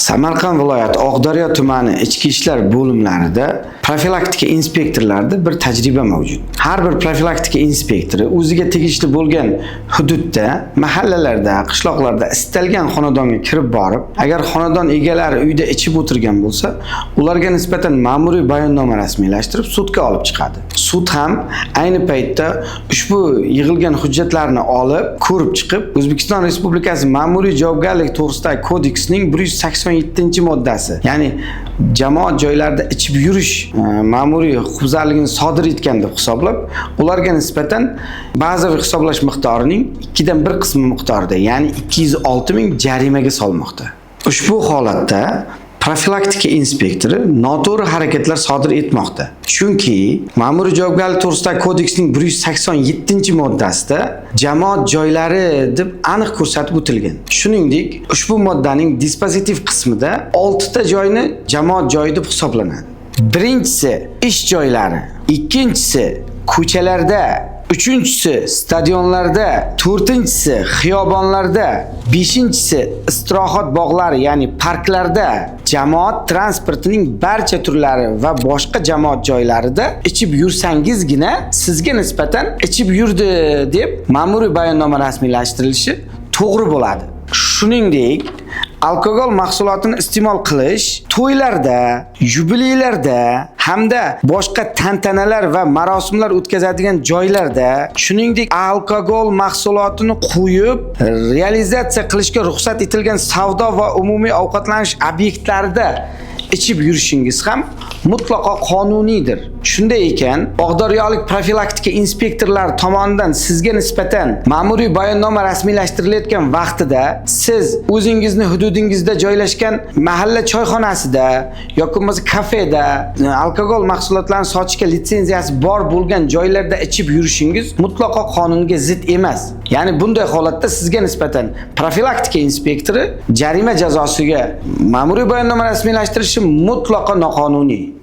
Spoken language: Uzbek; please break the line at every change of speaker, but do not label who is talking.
Samarqand viloyati Oqdaryo tumani ichki ishlar bo'limlarida profilaktika inspektorlarida bir tajriba mavjud. Har bir profilaktika inspektori o'ziga tegishli bo'lgan hududda, mahallalarda, qishloqlarda istalgan xonadonga kirib borib, agar xonadon egalari uyda ichib o'tirgan bo'lsa, ularga nisbatan ma'muriy bayonnoma rasmiylashtirib sudga olib chiqadi. Sud ham ayni paytda ushbu yig'ilgan hujjatlarni olib, ko'rib chiqib, O'zbekiston Respublikasi Ma'muriy javobgarlik to'g'risidagi kodeksning 187-moddasi, ya'ni jamoat joylarida ichib yurish ma'muriy huquqbuzarligini sodir etgan deb hisoblab, ularga nisbatan bazaviy hisoblash miqdorining 1/2 qismi miqdorida, ya'ni 206 ming jarimaga solmoqda. Ushbu holatda profilaktika inspektori noto'g'ri harakatlar sodir etmoqda. Chunki Ma'muriy javobgarlik to'g'risidagi kodeksning 187-moddasida jamoat joylari deb aniq ko'rsatib o'tilgan. Shuningdek, ushbu moddaning dispozitiv qismida 6 ta joyni jamoat joyi deb hisoblanadi. Birinchisi ish joylari, ikkinchisi ko'chalarda, uchinchisi stadionlarda, to'rtinchisi xiyobonlarda, beshinchisi istirohat bog'lari, ya'ni parklarda, jamoat transportining barcha turlari va boshqa jamoat joylarida ichib yursangizgina sizga nisbatan ichib yurdi deb ma'muriy bayonnoma rasmiylashtirilishi to'g'ri bo'ladi. Shuningdek, alkogol mahsulotini iste'mol qilish to'ylarda, yubileylarda hamda boshqa tantanalar va marosimlar o'tkazadigan joylarda, shuningdek, alkogol mahsulotini qo'yib realizatsiya qilishga ruxsat etilgan savdo va umumiy ovqatlanish obyektlarida ichib yurishingiz ham mutlaqo qonuniydir. Shunday ekan, Oqdaryolik profilaktika inspektorlari tomonidan sizga nisbatan ma'muriy bayonnoma rasmiylashtirilayotgan vaqtida siz o'zingizni hududingizda joylashgan mahalla choyxonasida yoki bo'lmasa kafeda alkogol mahsulotlarini sotishga litsenziyasi bor bo'lgan joylarda ichib yurishingiz mutlaqo qonunga zid emas. Ya'ni bunday holatda sizga nisbatan profilaktika inspektori jarima jazosiga ma'muriy bayonnoma rasmiylashtirishi mutlaqo noqonuniy.